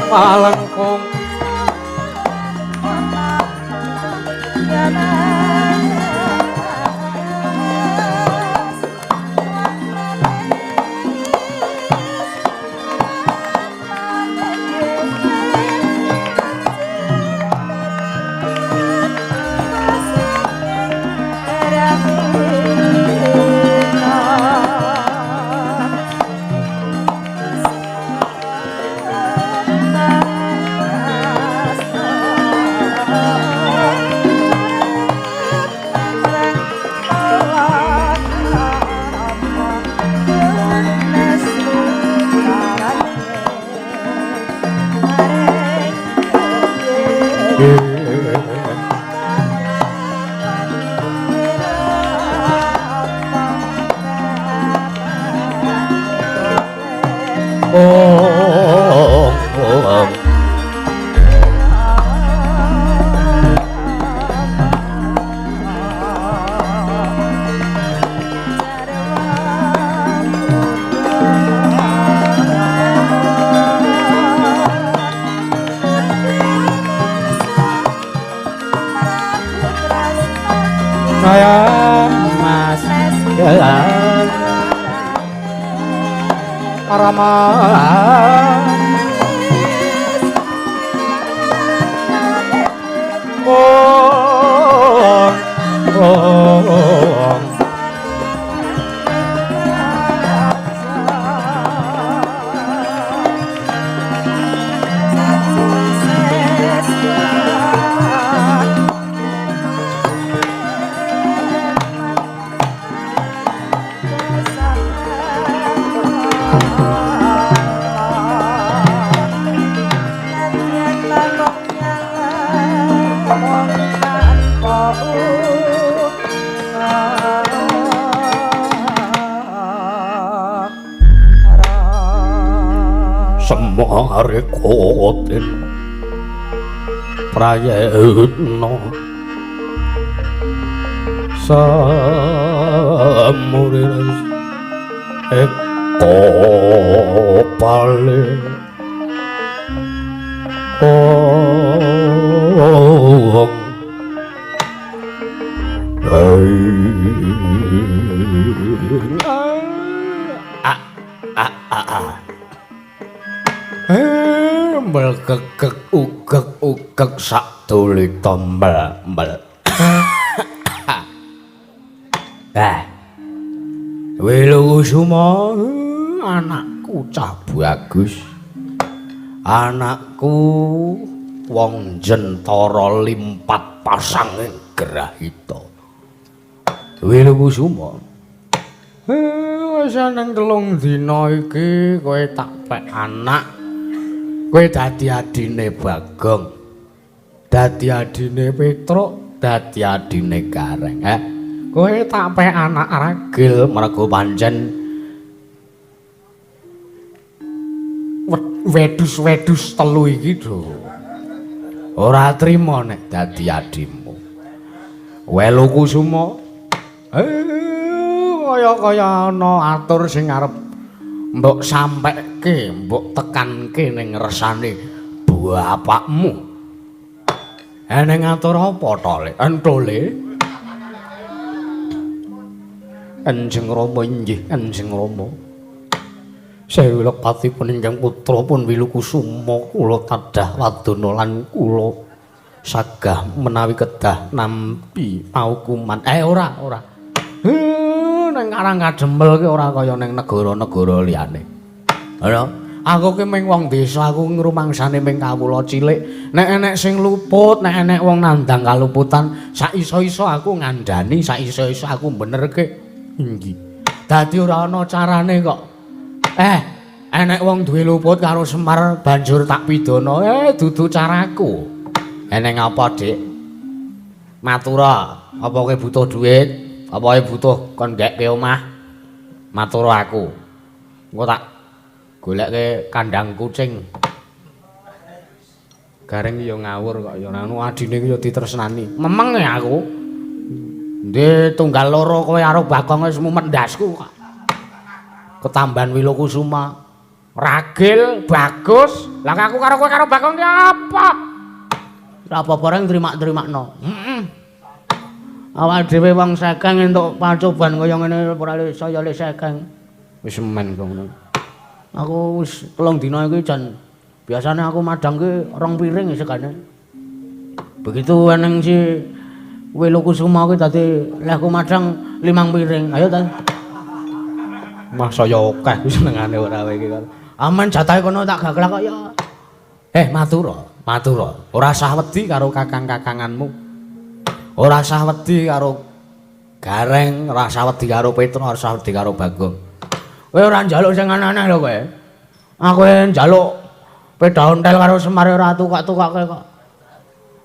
Palengkung Semar koten prayetna samurih eko pale ong a a a a melkekek ugek ugek sak dulita mel mel. Wilukusuma anakku cah bagus, anakku wong jentara limpat pasang grahita. Wilukusuma wis nang 3 dina iki kowe tak pek anak. Kowe dadi adine Bagong, dadi adine Petruk, dadi adine Gareng. Kowe tak pek anak ragil mergo pancen wedhus-wedhus telu iki do ora trima nek dadi adimu. Welukusuma kaya-kaya ana atur sing arep mbok sampeke, mbok tekanke ning ngersane bapakmu. Eneng atur apa to, Le? Entole. Kanjeng Rama inggih, Kanjeng Rama. Sewu lepatipun ingkang putra pun Wilukusuma kula tadah wadana lan kula sagah menawi kedah nampi paukuman. Ora, ora. Ning Karang Kadempel ki ora kaya ning negara-negara liyane. Lha, aku ki ming wong desa, aku ngrumangsane ming kawula cilik. Nek enek sing luput, nek enek wong nandhang kaluputan, sak iso-iso aku ngandhani, sak iso-iso aku benerke. Inggih. Dadi ora ana carane kok. Enek wong duwe luput karo Semar banjur tak pidana. Dudu caraku. Eneng apa, Dik? Matura, apa kowe butuh duit? Apa kowe butuh kon nggekke omah? Matur aku. Engko tak golekke kandang kucing. Gareng ya ngawur kok ya anu adine ki ya ditresnani. Memeng ya aku. Ndhe tunggal loro kowe karo Bagong wis mumet ndasku kok. Ketambahan Wilukusuma. Ragil bagus. Lah aku karo kowe karo Bagong ki apa? Ora apa-apa reng trima-trimakno. Heeh. Awak dhewe wong sekeng entuk pacoban kaya ngene ora saya le sekeng. Wis men kok ngono. Aku wis 3 dina iki jan biasane aku madang ki 2 piring segane. Begitu eneng si Wilukusuma kuwi dadi lehku madang 5 piring. Ayo ta. Mah saya akeh kuwi senengane ora kowe iki. Aman jatahe kono tak gaglak kok ya. Matura, matura. Ora usah wedi karo kakang-kakanganmu. Ora usah wedi karo Gareng, ora usah wedi karo Petruk, ora usah wedi karo Bagong. Kowe ora njaluk sing aneh-aneh lho kowe. Aku njaluk sepeda ontel karo Semar ora tukak-tukakke kok.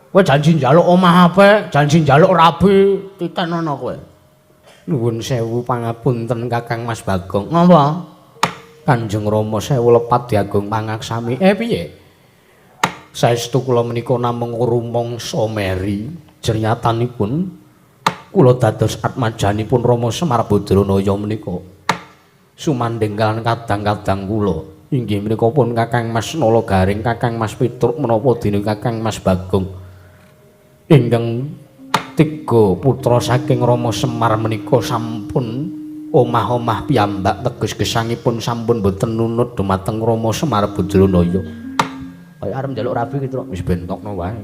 Kowe janji njaluk omah apik, janji njaluk rabi, titenono kowe. Nuwun sewu pangapunten Kakang Mas Bagong. Ngapa? Kanjeng Rama sewu lepat diagung pangaksami. Piye? Saestu kula menika namung rumangsa meri. Jernyatanipun kula dados atmajanipun Rama Semar Badranaya menika. Sumandhing kaliyan kadang-kadang kula inggih menika pun Kakang Mas Nala Garing, Kakang Mas Petruk menapa dene Kakang Mas Bagong. Ingkang tiga putra saking Rama Semar menika sampun omah-omah piyambak teges gesangipun sampun boten nunut dumateng Rama Semar Badranaya. Kaya arep njaluk rabi ki, Truk. Wis bentokno wae.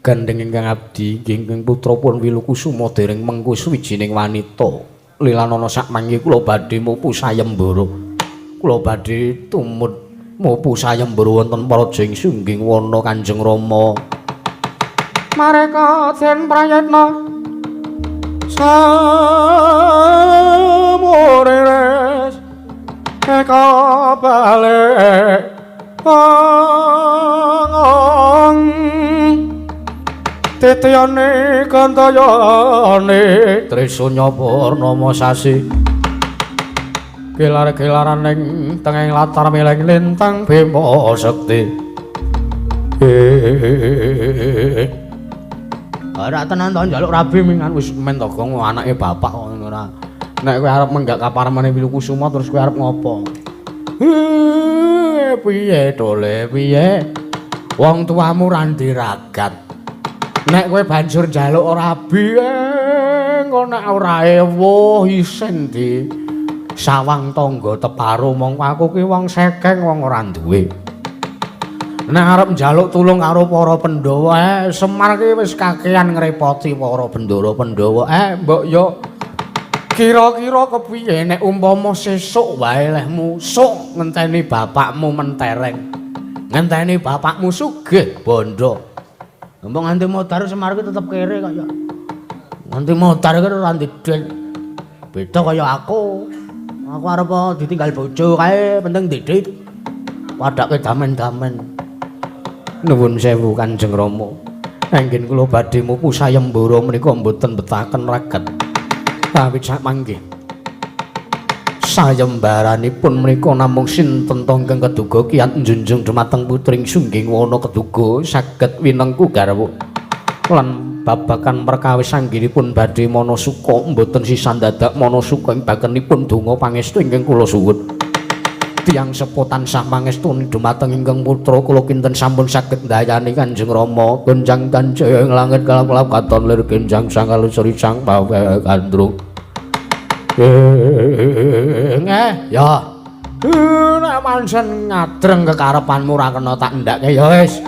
Gandeng ingkang abdi inggih putra pun Wilukusuma dereng mengku suwijining wanita. Lilanana sakmangke kula badhe mupu sayembara. Kula badhe tumut mupu sayembara wonten Praja ing Sungging Wana Kanjeng Rama. Mareka den prayitna samurires eka balik pangong titiyane gantayane Trisunya Purnama sasi gelar-gelaran ing tengahing latar mileng lintang Bima Sekti. Ora tenan to njaluk rabi mingan wis men to Gong anake bapak kok ngono ora. Nek kowe arep menggak kaparemane Wilukusuma terus kowe arep ngopo? Piye dole piye? Wong tuamu ra ndiragat. Nek kowe banjur njaluk rabi engko nek ora ewuh isin di sawang tangga teparo mongko aku ki wong sekeng wong ora duwe. Nek arep njaluk tulung karo para Pandhawa, Semar ki wis kakean ngrepoti para bendara-Pandhawa. Mbok yo kira-kira kepiye nek umpama sesuk wae lehmu sok ngenteni bapakmu mentereng. Ngenteni bapakmu sugih bondo. Mbok nganti modar Semar ki tetep kere kok ya. Nganti modar ki ora ndedel. Beda kaya aku. Aku arep ditinggal bojo kae penting ndedit. Padake damen-damen. Nuwun sewu Kanjeng Rama. Anggen kula badhe mupu sayembara menika mboten betaken raget. Awit sakmangke sayembaranipun menika namung sinten to ingkang keduga kiat njunjung dumateng putring Sungging Wana keduga saged winengku garwa lan babagan perkawis anggenipun badhe manasuka mboten sisan dadak manasuka ing bakenipun donga pangestu ingkang kula suwun. Tiyang sepuh tansah mangestuni dumateng ingkang putra kula kinten sampun saged ndayani Kanjeng Rama gonjang kanjeng langit kalap-kalap katon lir genjang sangkal sri sang pawe gandrung. Ya. Nek pancen ngadreng kekarepanmu ora kena tak ndhake ya wis.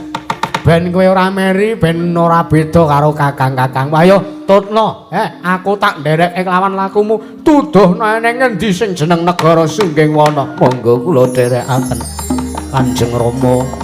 Ben kowe ora meri, ben ora beda karo kakang-kakang. Ayo tutno, aku tak ndereke kelawan lakumu. Tuduhno ning ngendi sing jeneng negara Sungging Wana. Monggo kula dherekaken Kanjeng Rama.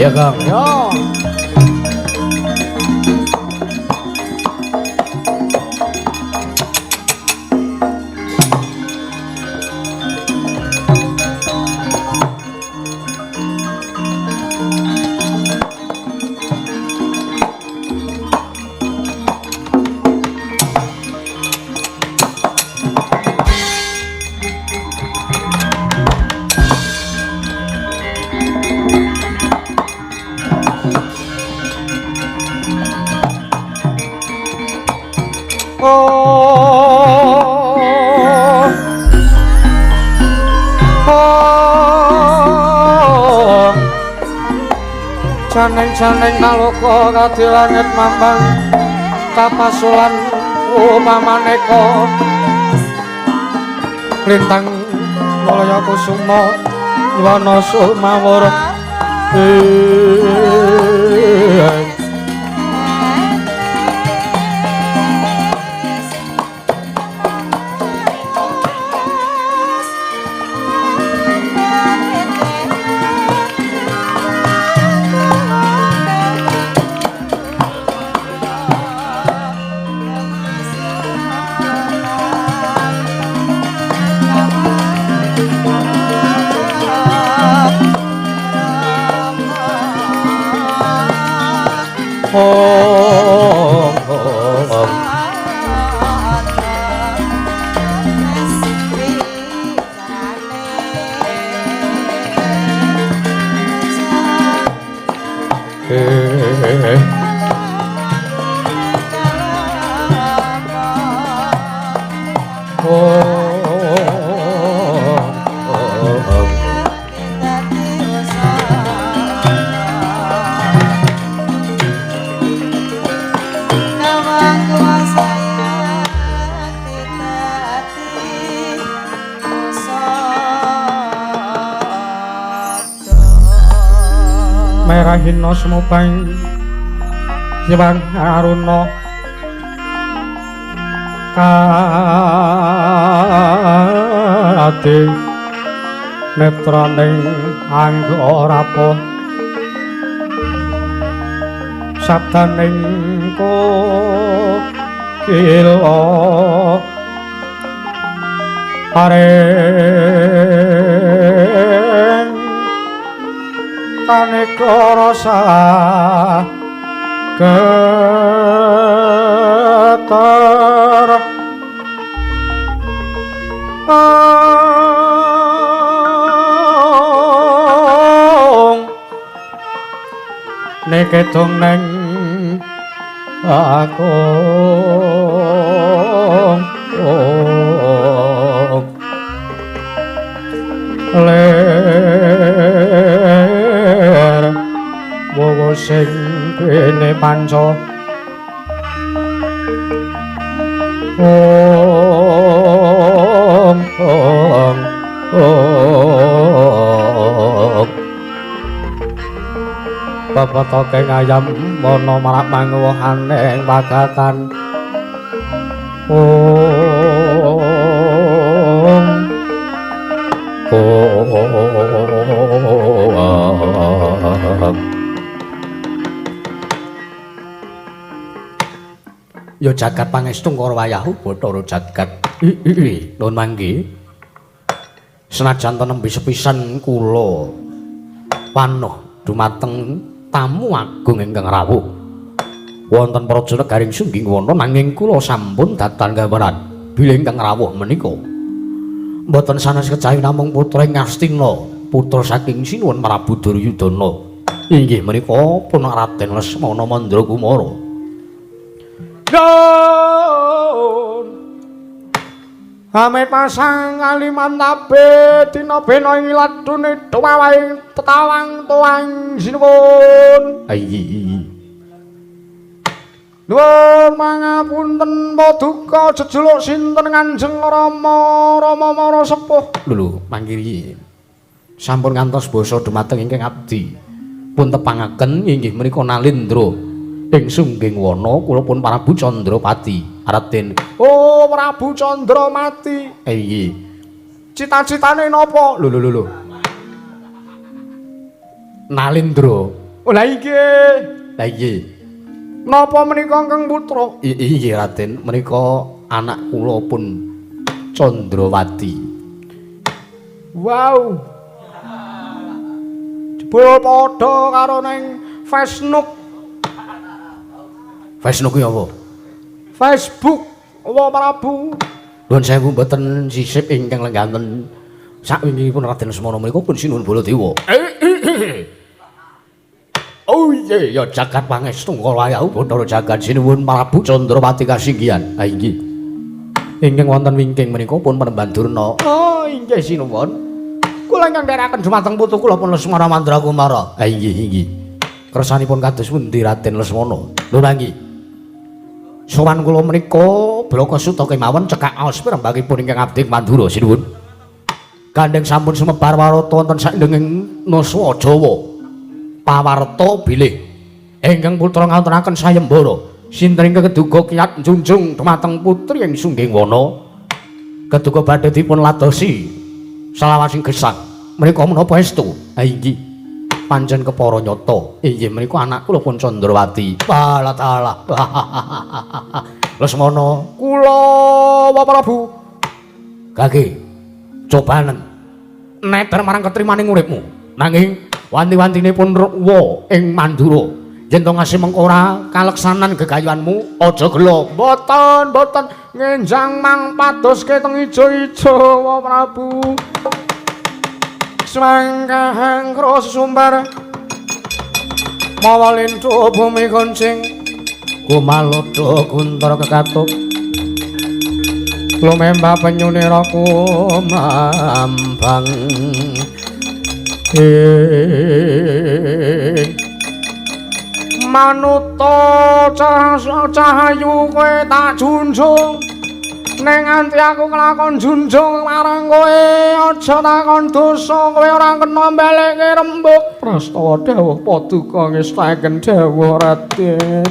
Ya, Kang. Yo. Janeng-janeng kaloka kadi langit mambang kapasulan upamaneka lintang mulya kusuma wana sumawur. Merahina sumubang Hyang Aruna kadi netraning angga rapuh sabdaning kokila paring kaneka rasa getar nekedong neng aku ler wowo sing kene panca om om om pepetoke ngayam wana marak manguwohane pagatan om om. Ya jagat pangestu karo wayahu Bathara jagat. Nuwun manggi. Senajan to nembe sepisan kula panuh dumateng tamu agung ingkang rawuh wonten praja negaring Sunggingwana, nanging kula sampun datan gambaran bilih ingkang rawuh menika mboten sanes kejawi namung putra ing Ngastina, putra saking Sinuwun Prabu Duryudana. Inggih menika pun Raden Lesmana Mandrakumara. Nun Amit pasang kalimantabe dina bena ing ladune tuwawaing tetawang tuang sinuwun. Ayi. Nuwun mangapunten paduka jejuluk sinten Kanjeng Rama Rama Mara sepuh. Lho mangkiri. Sampun ngantos basa dumateng ingkang abdi. Pun tepangaken inggih menika Nalindra ing Sunggingwana kula pun Prabu Chandrapati. Raden. Oh, Prabu Chandramati. Iya. Cita-citane napa? Lho lho lho. Nalindra. Oh lha inggih. Lah inggih. Napa menika Kang Putra? Inggih Raden, menika anak kula pun Candrawati. Wow. Jebul padha karo ning Facebook. Facebook kuwi apa? Facebook apa Prabu? Nuwun sewu mboten sisip ingkang lengganten. Sakwingkingipun Raden Lesmana menika pun Sinuwun Baladewa. Oh iya ya jagat pangestu kala Bathara jagat sinuwun Prabu Candrawati kasinggihan. Ha inggih. Ingkang wonten wingking menika pun Panembahan Durna. Oh inggih sinuwun. Kula ingkang nderekaken dumateng putu kula pun Lesmana Mandrakumara. Ha inggih inggih. Kersanipun kados pundi Raden Lesmana? Lho nggih. Sowan kula menika blaka suta kemawon cekak aos pirembakipun ingkang abdi Mandura sinuwun. Gandeng sampun sumebar warata wonten saindenging Nuswa Jawa. Pawarta bilih ingkang putra ngawontenaken sayembara sinten ingkang keduga kiyat njunjung dumateng putri ing Sunggingwana keduga badhe dipun ladosi selawasing gesang menika menapa estu? Ha inggih pancen kepara nyata inggih menika anak kula pun Candrawati. Walah taala. Lesmana kula wa Prabu gage cobanen neter marang ketrimaning uripmu nanging wanti-wantine pun ruwa ing Mandura yen to ngasih mengko ora kaleksanan gegayuhanmu aja gela. Mboten mboten ngenjang mang padoske teng ijo-ijo wa Prabu. Swangkahang kros sumbar mawa lintu bumi goncing kumalodo guntara kekatuk lumembah penyune kumambang. Manuta cahayu kowe tak junjung ning nganti aku kelakon junjung marang kowe aja takon dosa kowe ora kena mbalekke rembug. Prastawa dawuh paduka ngestaken dawuh Raden.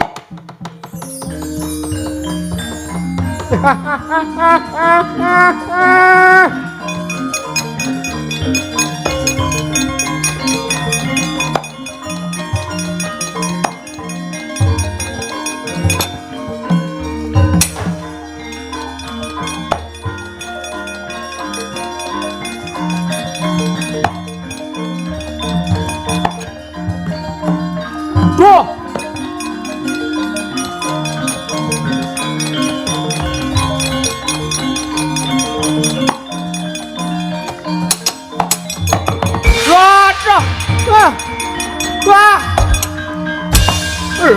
Wah.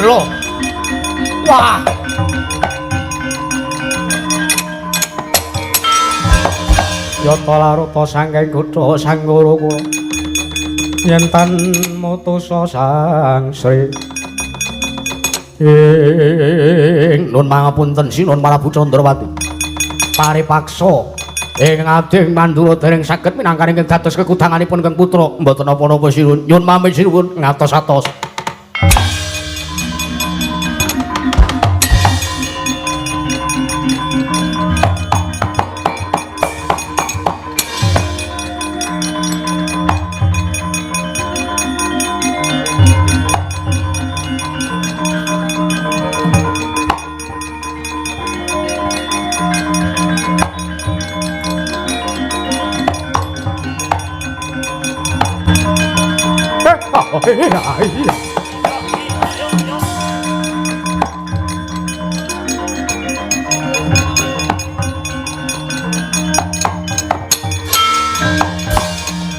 Loh. Wah. Yata laruta saking kutha Sanggara kula. Yen tan mutusa Sang Sri. Ing nun mangapunten Sinuwun Prabu Candrawati. Paripaksa ing abdi Mandura dereng saged minangkani ingkang dados kekudanganipun Kang Putra. Mboten napa-napa sinuwun. Nyuwun pamit sinuwun ngatos-atos.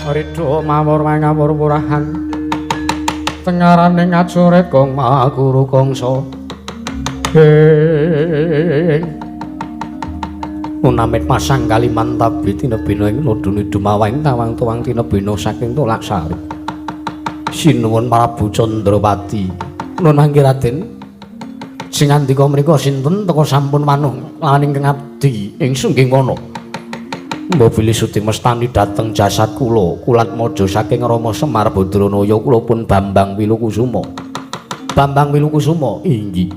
Ridho mawur mangawur murahan tengaraning ajurit kong Maguru Kangsa. Unamit masang Kalimantabi tinebina ing nuduni dumawang tawang tuwang tinebina saking Tolak Sari. Sinuwun Prabu Candrawati. Nun mangke Raden. Sing ngandika menika sinten teka sampun wanuh lan ingkang abdi ing Sunggingwana. Mbok bilih sudi mestani dhateng jasad kula, kulatmaja saking Rama Semar Badranaya kula pun Bambang Wilukusuma. Bambang Wilukusuma inggih.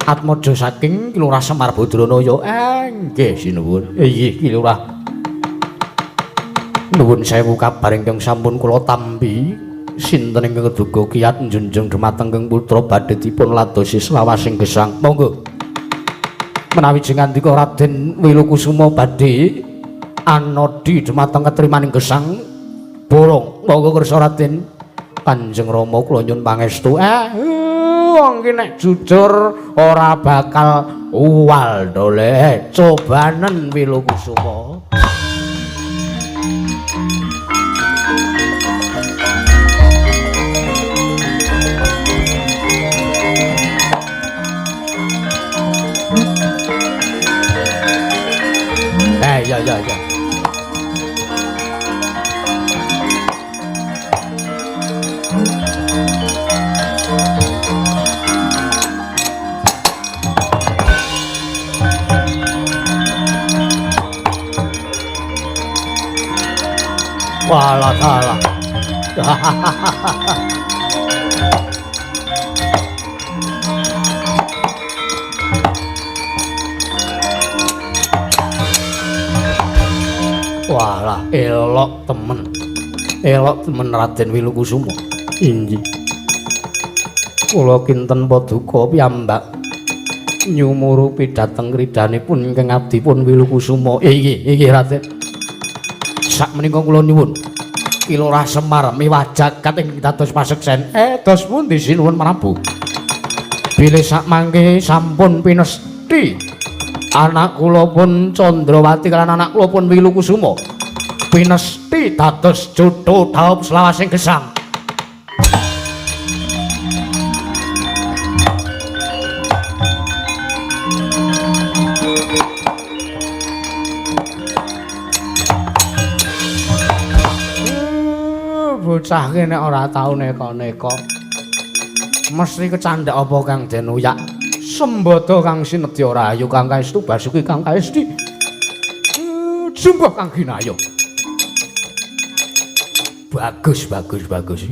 Atmaja saking Ki Lurah Semar Badranaya. Nggih sinuwun. Inggih Ki Lurah. Nuwun sewu kabar ingkang sampun kula tampi. Sinten ingkang keduga kiat njunjung dhumateng Kang Putra badhe dipun ladosi selawasing gesang. Monggo. Menawi jengandika Raden Wilukusuma badhe anodi dhumateng ketrimaning gesang borong. Monggo kersa Raden. Kanjeng Rama kula nyuwun pangestu. Wong ki nek jujur ora bakal uwal dole. Cobanen Wilukusuma. Ya ya ya. Walah salah. Walah, elok temen. Elok temen Raden Wilukusuma. Inggih. Kula kinten paduka piyambak nyumurupi dhateng kridhanipun ingkang abdipun Wilukusuma. Inggih, inggih Raden. Sakmenika kula nyuwun Ki Lurah Semar miwah jagat ing dados paseksen. Dos pundi sinuwun Prabu? Bilih sakmangke sampun pinesthi anak kula pun Candrawati lan anak kula pun Wilukusuma pinesthi dados jodho dhaup selawasing gesang. Bocah ki nek ora tau neka-neka mesti kecandhak apa kang den uyak. Sembada kang sinedya rahayu kang kaestu basuki kang kaesti jumbuh kang ginayo. Bagus bagus bagus.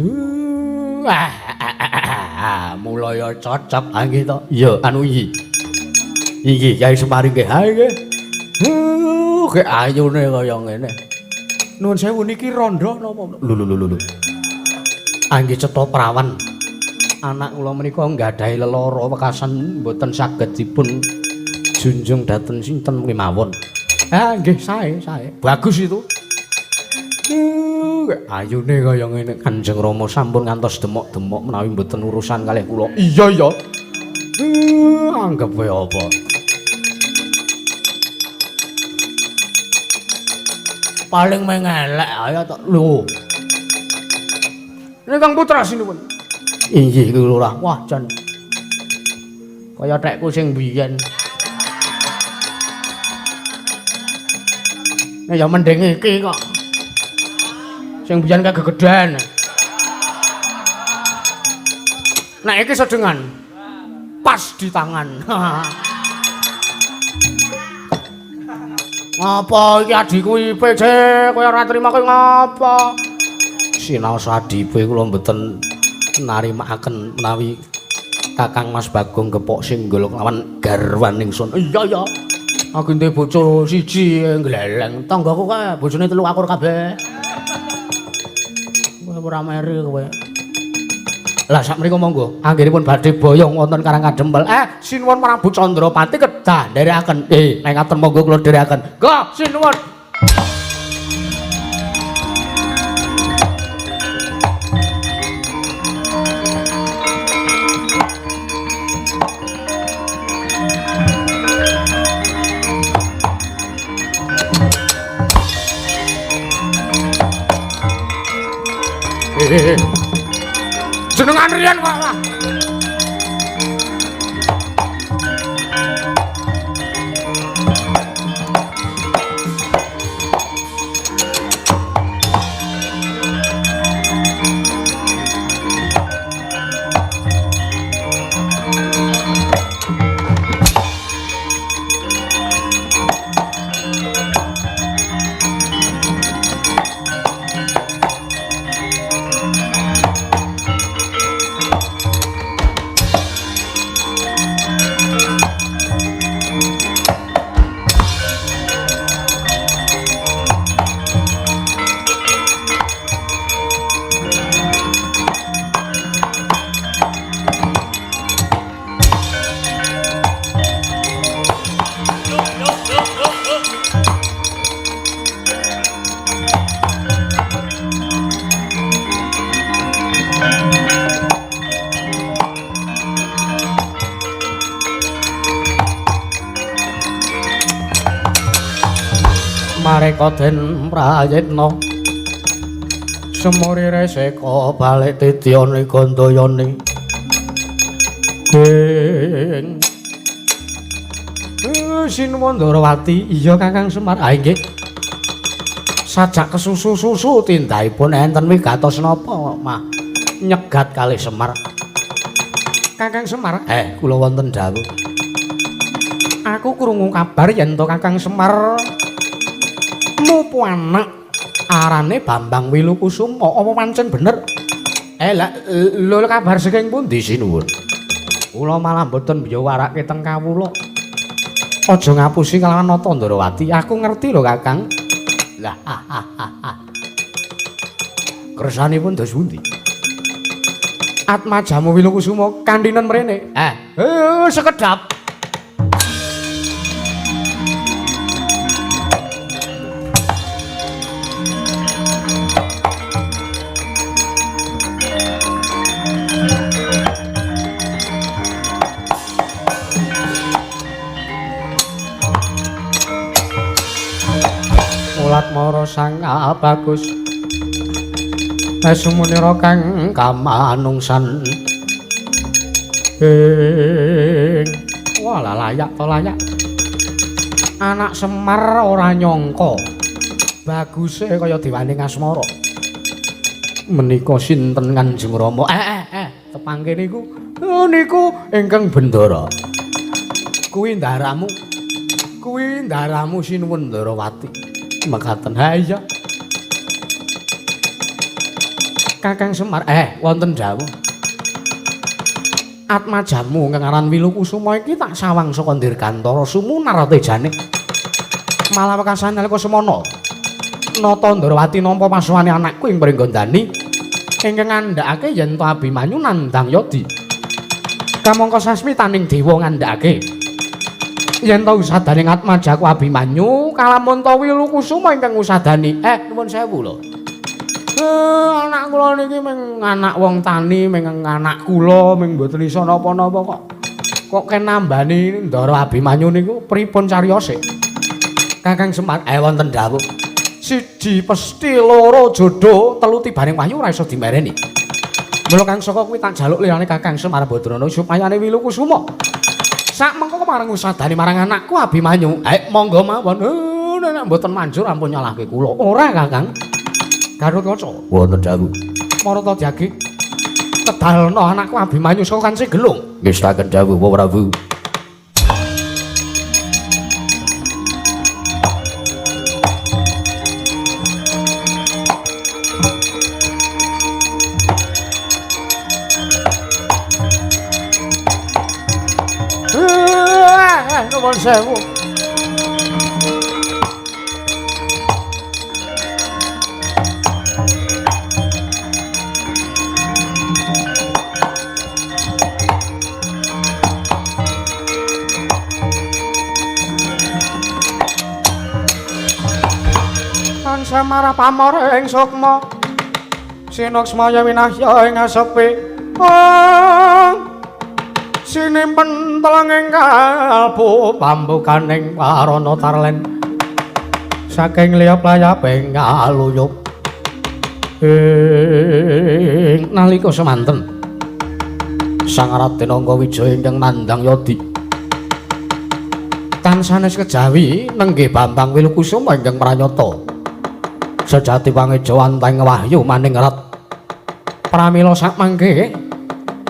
Mulaya cocok nggih to. Iya anu iki. Iki Kyai Semar nggih. Ha nggih. Kek ayune kaya ngene. Nuwun sewu niki rondo napa? Lho lho lho lho. Angge cetha prawan. Anak kula menika nggadahi lelara wekasan mboten saged dipun junjung dhateng sinten kemawon. Ah nggih sae sae. Bagus itu. Ayune kaya ngene. Kanjeng Rama sampun ngantos demok-demok menawi mboten urusan kalih kula. Iya iya. Anggep wae apa. Paling mengelek ayo to. Lho. Ini Kang Putra sinuwun. Inggih Lurah. Wah jan. Kaya tekku sing biyen. Nah ya mending iki kok. Sing biyen kae gegeden. Nek iki sedengan. Pas di tangan. Ngapa iki adhiku IPC kowe ora trima kowe ngapa? Sinaos adipe kula mboten narimakaken menawi Kakang Mas Bagong gepok singgol lawan garwan ingsun. Iya ya. Aku duwe bojo siji ngleleng. Tanggaku kae bojone 3 akur kabeh. Kowe ora meri kowe. Lah sakmenika monggo anggenipun badhe boyong wonten Karang Kadempel. Sinuwun Prabu Candrapati kedah nderekaken. Nek ngaten monggo kula dherekaken. Go sinuwun. Jenengan riyen kok lah. Mareka den prayitna semuri reseka balik tidyane gandayane ing Sinuwun Ndorowati. Iya Kakang Semar. Ah nggih. Sajak kesusu-susu tindakipun enten wigatos napa mah nyegat kalih Semar. Kakang Semar, kula wonten dawuh. Aku krungu kabar yen to Kakang Semar mupu anak arane Bambang Wilukusuma. Apa pancen bener? Lah lho kabar saking pundi sinuwun? Kula malah mboten biyawarake teng kawula. Aja ngapusi kalawan Nata Ndorowati. Aku ngerti lho Kakang. Lah kersanipun dos pundi? Atmajamu Wilukusuma kandhinen mrene. Sekedap. Mara sang bagus sumunira kang kamanungsan ing walah layak to layak. Anak Semar ora nyangka baguse kaya dewaning asmara. Menika sinten Kanjeng Rama? Tepangke niku. Niku ingkang Bendara. Kuwi ndaramu. Kuwi ndaramu Sinuwun Ndorowati. Mekaten. Ha iya. Kakang Semar, wonten dawuh. Atmajamu ingkang aran Wilukusuma iki tak sawang saka Dirgantara sumunar tejane. Malah wekasan nalika semana Nata Ndorowati nampa pasuwane anakku ing Pringgondani ingkang ngandhakake yen to Abimanyu nandhang Yadi. Kamangka sasmitaning dewa ngandhakake yen to usadaning atmajaku Abimanyu kalamun to Wilukusuma ingkang usadani. Nuwun sewu lho. Anak kula niki mung anak wong tani, mung anak kula mung mboten iso napa-napa kok. Kok ken nambani Ndara Abimanyu niku pripun cariyose? Kakang Semar, wonten dawuh. Siji pesthi, loro jodoh, telu tibaning wahyu ora iso dimereni. Mula kang saka kuwi tak jaluk liyane Kakang Semar Badrana supayane Wilukusuma sak mengko marang usadani marang anakku Abimanyu. Monggo mawon. Nek mboten manjur ampun nyalahke kula. Ora Kakang. Gatot Kaca. Wonten dawuh. Marata Dyagi. Kedalna anakku Abimanyu saka Kanci Gelung. Nggih setaken dawuh Prabu. Nuwun sewu. Samara pamor ing sukma sinuksmaya winahya ing asepi sinimpen telenging kalbu pambukaning warana tarlen saking liyap layaping ngaluyup ing nalika semanten Sang Raden Anggawijaya ingkang nandhang Yadi tansanes kejawi nenggih Bambang Wilukusuma ingkang pranyata sejati pangejawanteng wahyu maningrat. Pramila sakmangke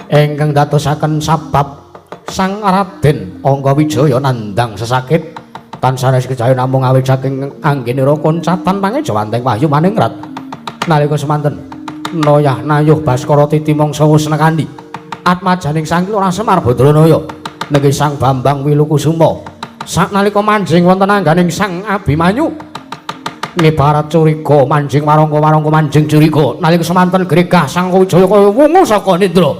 ingkang dadosaken sabab Sang Raden Anggawijaya nandhang sesakit tansanes kejawi namung awit saking anggenira koncatan pangejawanteng wahyu maningrat. Nalika semanten noyah nayuh Baskara titi mangsa wis nekani atmajaning Sang Lurah Semar Badranaya nenggih Sang Bambang Wilukusuma saknalika manjing wonten angganing Sang Abimanyu ngibarat curiga manjing warangka-warangka manjing curiga nalika semanten gregah Sang Wijaya kaya wungu saka nindra.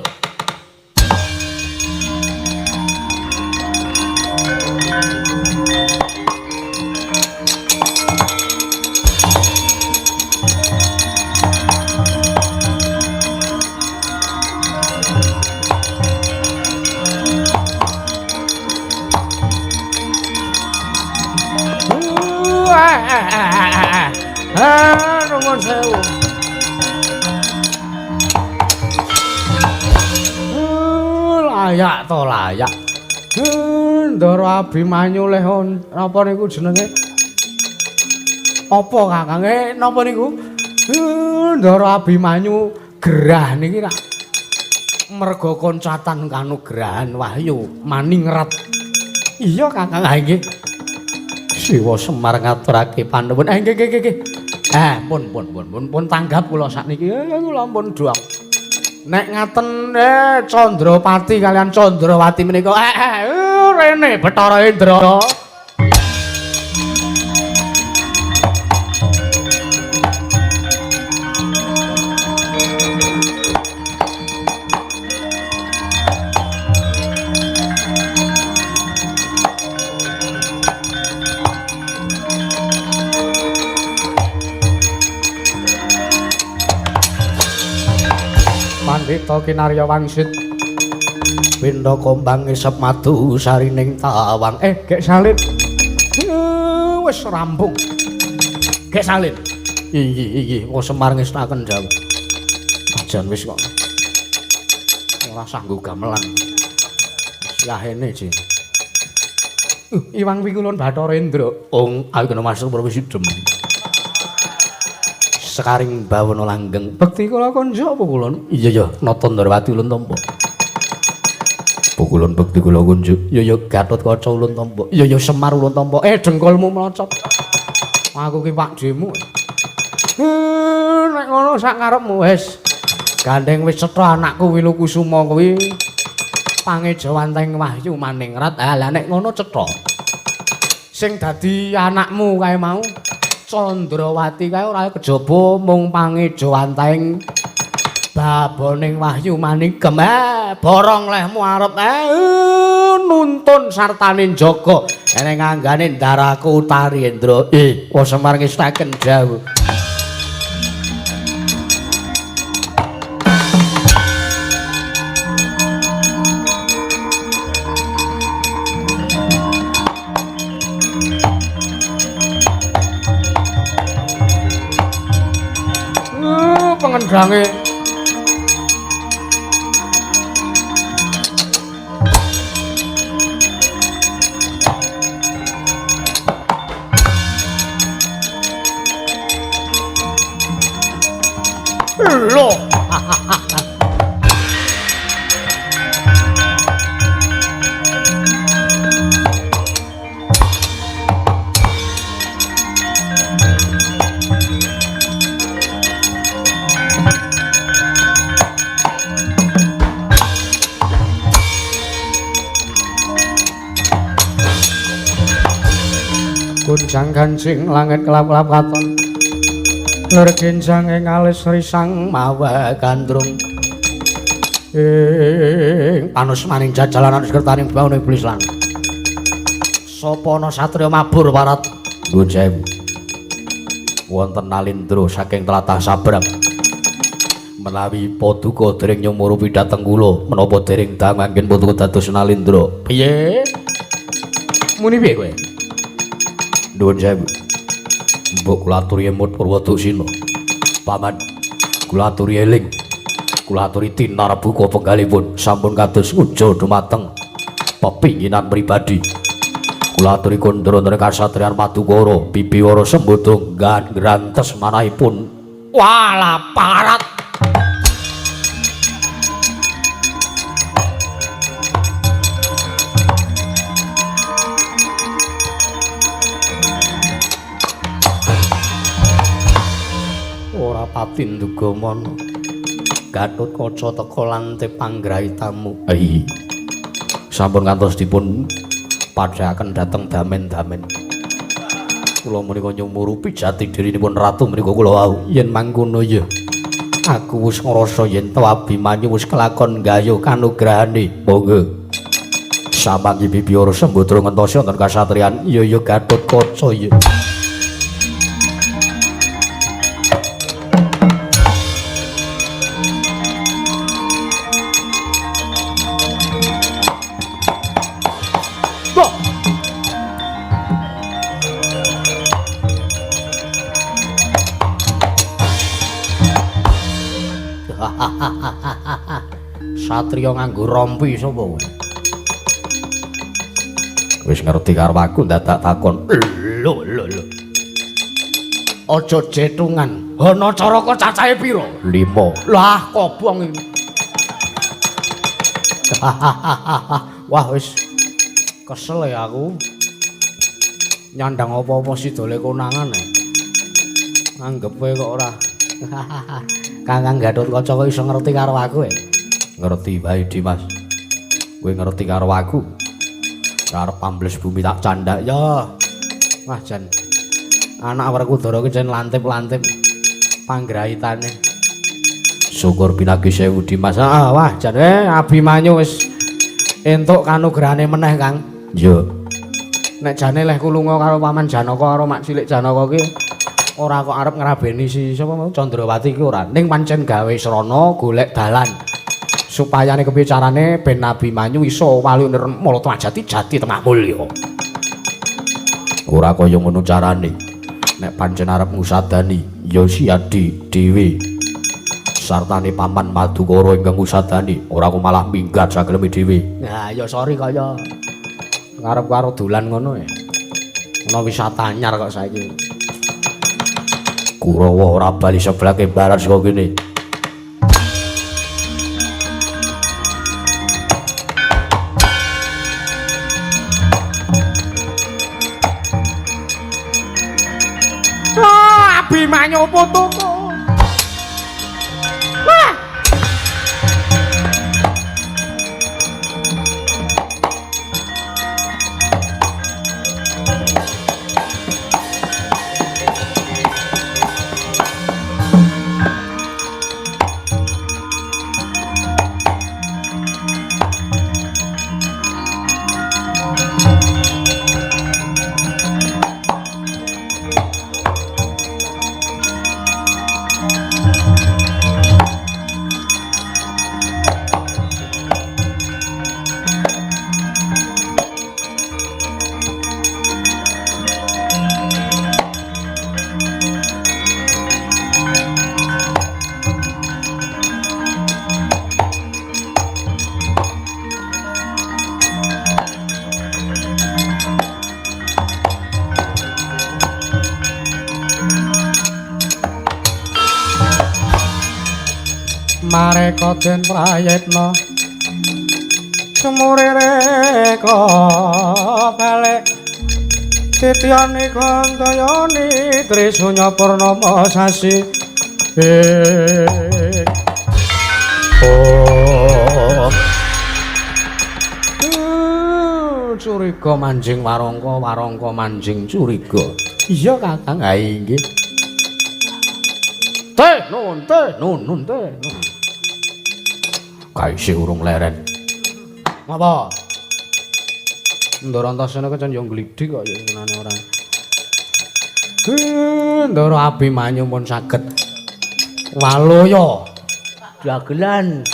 sewu. Layak to layak. Ndara Abimanyu leh napa niku jenenge? Apa Kakang? Napa niku? Ndara Abimanyu gerah niki rak merga koncatan kanugrahan Wahyu Maningrat. Iya Kakang, ha nggih. Siwa Semar ngaturake panuwun. Nggih nggih nggih. Pun pun pun pun pun tanggap kula sakniki. Kula pun doang. Nek ngaten Chandrapati kalian Chandrawati menika rene Bathara Indra. Pandhita kinarya wangsit pindha kombang isep madu sarining tawang. Gek Salin wis rampung. Gek Salin iki iki kok Semar ngestaken dawuh. Ajan wis kok ora sanggup gamelan. Wis yahene ji. Iwang pikulun Bathara Indra. Ong aku kena masuk perwisidem. Sekaring bawana langgeng. Bekti kula konjo apa kula? Iya ya, Nata Ndrawati ulun tampa. Pukulun bekti kula konjo. Iya ya, Gatotkaca ulun tampa. Iya ya, Semar ulun tampa. Dengkulmu mlocot. Aku ki pakdhemu. Nek ngono sak karepmu wis. Gandeng wis cetha anakku Wilukusuma kuwi pangejawanteng Wahyu Maningrat. Ha lah nek ngono cetha. Sing dadi anakmu kae mau Chandrawati kae ora kejaba mung pangejawanteng baboning Wahyu Manigem. Borong lehmu arep nuntun sartane njaga eneng anggane ndaraku Utari Indra. Wa Semar ngestaken dawuh. Pengendange lho. Gonjang ganjing langit kelap-kelap katon. Lur genjang ing alis risang mawa gandrung. Ing panus maning jajalanan sekertaning bawana iblis lan. Sapa ana satriya mabur parat? Nuwun sewu. Wonten Nalindra saking tlatah Sabrang. Menawi paduka dereng nyumurupi dhateng kula, menapa dereng dangu anggen paduka dados Nalindra? Piye? Muni piye kowe? Nuwun sewu. Mbok kula aturi emut Purwaduksina. Paman, kula aturi eling. Kula aturi tinarbuka penggalipun sampun kados ngujo dumateng pepinginan pribadi. Kula aturi kondra wonten kasatriyan Madukara, Bibiwara Sembada grantes manahipun. Walah parat. Ora pati nduga mana. Gatotkaca teka lante panggrahitamu. Sampun kantos dipun padhaken dhateng damen-damen. Kula menika nyumurupi jati dirinipun ratu menika kula wau. Yen mangkono ya aku wis ngrasa yen to Abimanyu wis kelakon gayuh kanugrahane. Monggo. Samangki Bibiwara Sembadra ngentosi wonten kasatriyan. Iya ya Gatotkaca ya. Satriya nganggo rompi sapa kowe? Wis ngerti karo aku dadak takon. Lho lho lho. Aja jetungan. Ana caraka cacahe pira? 5. Lah kobong iki. Wah wis kesel ya aku. Nyandang apa-apa sidole konangan e. Anggepe kok ora. Kakang Gathotkaca kok iso ngerti karo aku e? Ngerti wae Dimas. Kowe ngerti karo aku. Arep ambles bumi tak candhak ya. Wah jan. Anak Werkudara ki jan lantip-lantip panggraitane. Syukur pinagi sewu Dimas. Ah wah jan Abimanyu wis entuk kanugrahane meneh Kang. Iya. Nek jane leh kulunga karo Paman Janaka karo Mak Cilik Janaka ki ora kok arep ngrabeni si sapa mau Candrawati ki ora. Ning pancen gawe srana golek dalan. Supayane kepiye carane ben Abimanyu iso wali nirmala jati jati temah mulya. Ora kaya ngono carane. Nek pancen arep ngusadani ya Siadi dhewe. Sartane Paman Madukara ingkang ngusadani, ora kok malah minggat sageleme dhewe. Nah, ya sorry kaya ngarep karo dolan ngono ya. Ana wisata anyar kok saiki. Kurawa ora bali seblake barat saka kene. Abimanyu putuku. Wah. Mareka den prayitna sumurereka balik titiyane kantayane trisunya purnama sasi. Oh curiga manjing warangka, warangka manjing curiga. Iya Kakang. Ha inggih. Teh nun teh nun nun teh nun. Kae urung leren. Ngapa? Ndara Antasena kecan yo nglidhi kok ya senane ora. Ndara Abimanyu pun saged waloya dagelan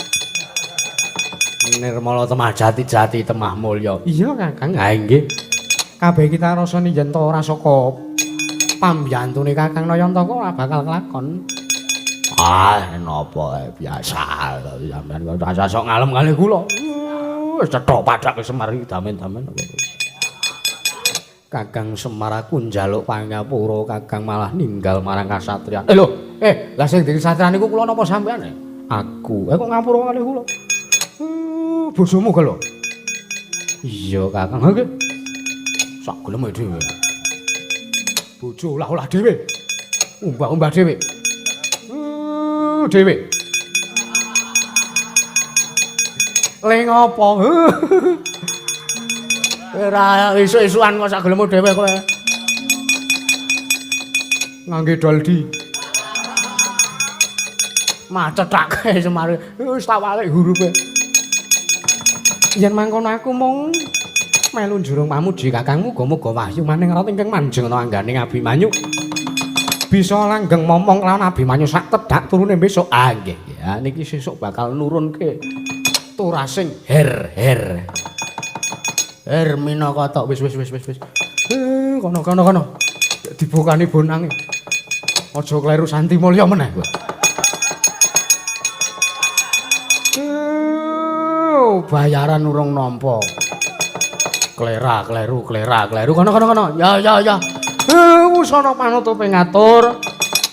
nirmala temah jati-jati temah mulya. Iya Kakang. Ha inggih. Kabeh kita rasane yen to ora saka pambiyantune Kakang Nayantaka ora bakal kelakon. Ah, napa biasa sampean kok sok ngalem kali kula. Wis cetha padhake Semar iki damen-damen. Kakang Semar aku njaluk pangapura, Kakang malah ninggal marang kasatriyan. Lho, lah sing dadi satriyan niku kula napa sampean? Aku. Kok ngapura kali kula? Bojomu ga lho. Iya, Kakang. Ha nggih. Sak geleme dhewe. Bojo olah-olah dhewe. Umbah-umbah dhewe. Dhewe. Le ngopo? Ora isuk-isukan kok sak gelemu dhewe kowe. Ngangge doldi. Macethake Semar. Wis tak walik hurupe. Yen mangkono aku mung melu njurung pamuji Kakang, muga-muga wahyu maning rat ingkang manjeng ana anggane Abimanyu. Bisa langgeng momong lawan Abimanyu sak tedhak turune besok. Ah nggih, ya niki sesuk bakal nurunke turasing her her. Her minangka tok wis wis wis wis wis. Kono kono kono. Dibukani bonange. Aja kleru Santi Mulya meneh kowe. Bayaran urung nampa. Klera, kleru, klera, kleru. Kono kono kono. Ya ya ya. Wusana panutupe ngatur.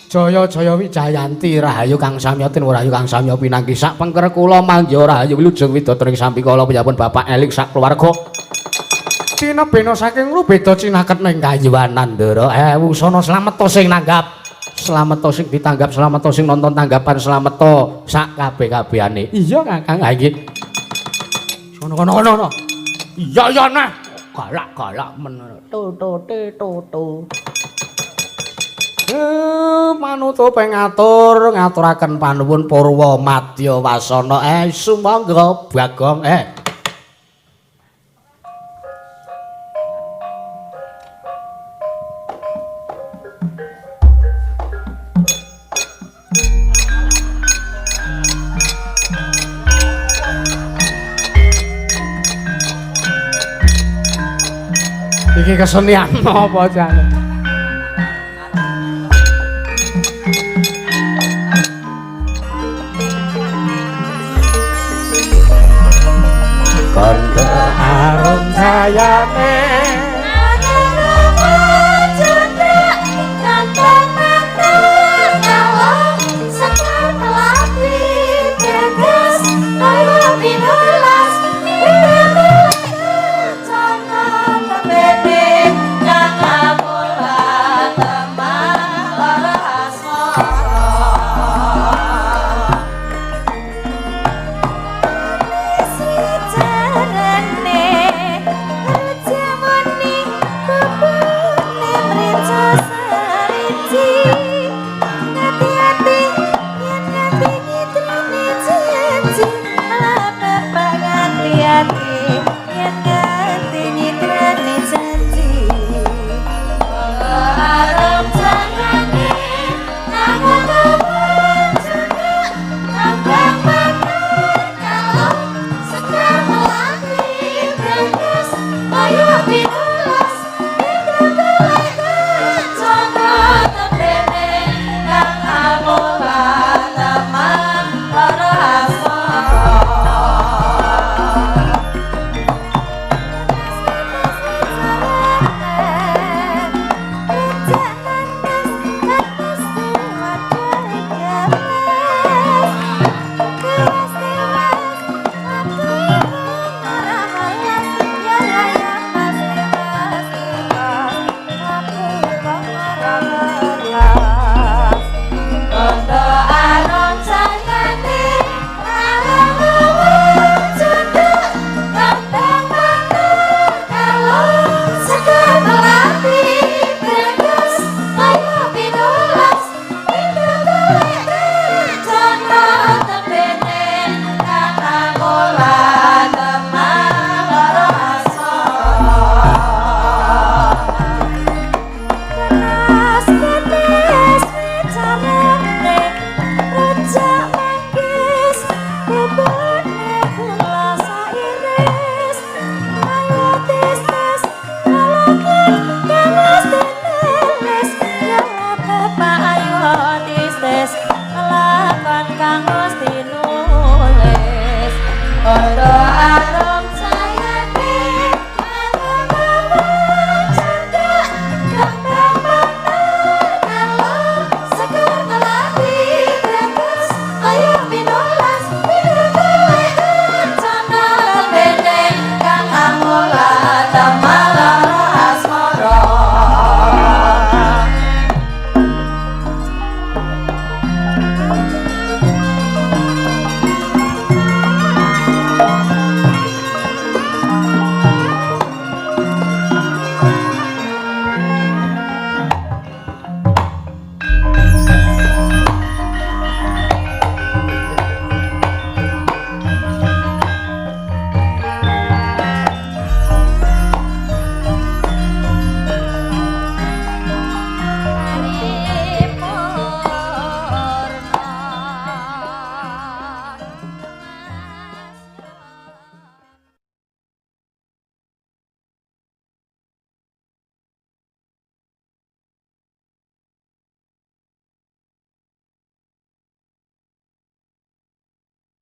Jaya jaya Wijayanti rahayu kang samya tinwarahayu kang samya pinanggi sak pengker kula manggiha rahayu wilujeng widodari sampikala piyambun Bapak Elik sak keluarga. Tinebena saking rubeda cinaket ning kayuwanan Ndara. Wusana slameta sing nanggap. Slameta sing ditanggap, slameta sing nonton tanggapan, slameta sak kabeh-kabehane. Iya Kakang, ha nggih. Kono kono kono. Iya iya nah. Galak-galak men. To to te to to. Manutupe ngatur, ngaturaken panuwun Purwa Madya Wasana. Sumangga Bagong. Iki kesenian apa jane? Kandha arum jayane Hati-hati.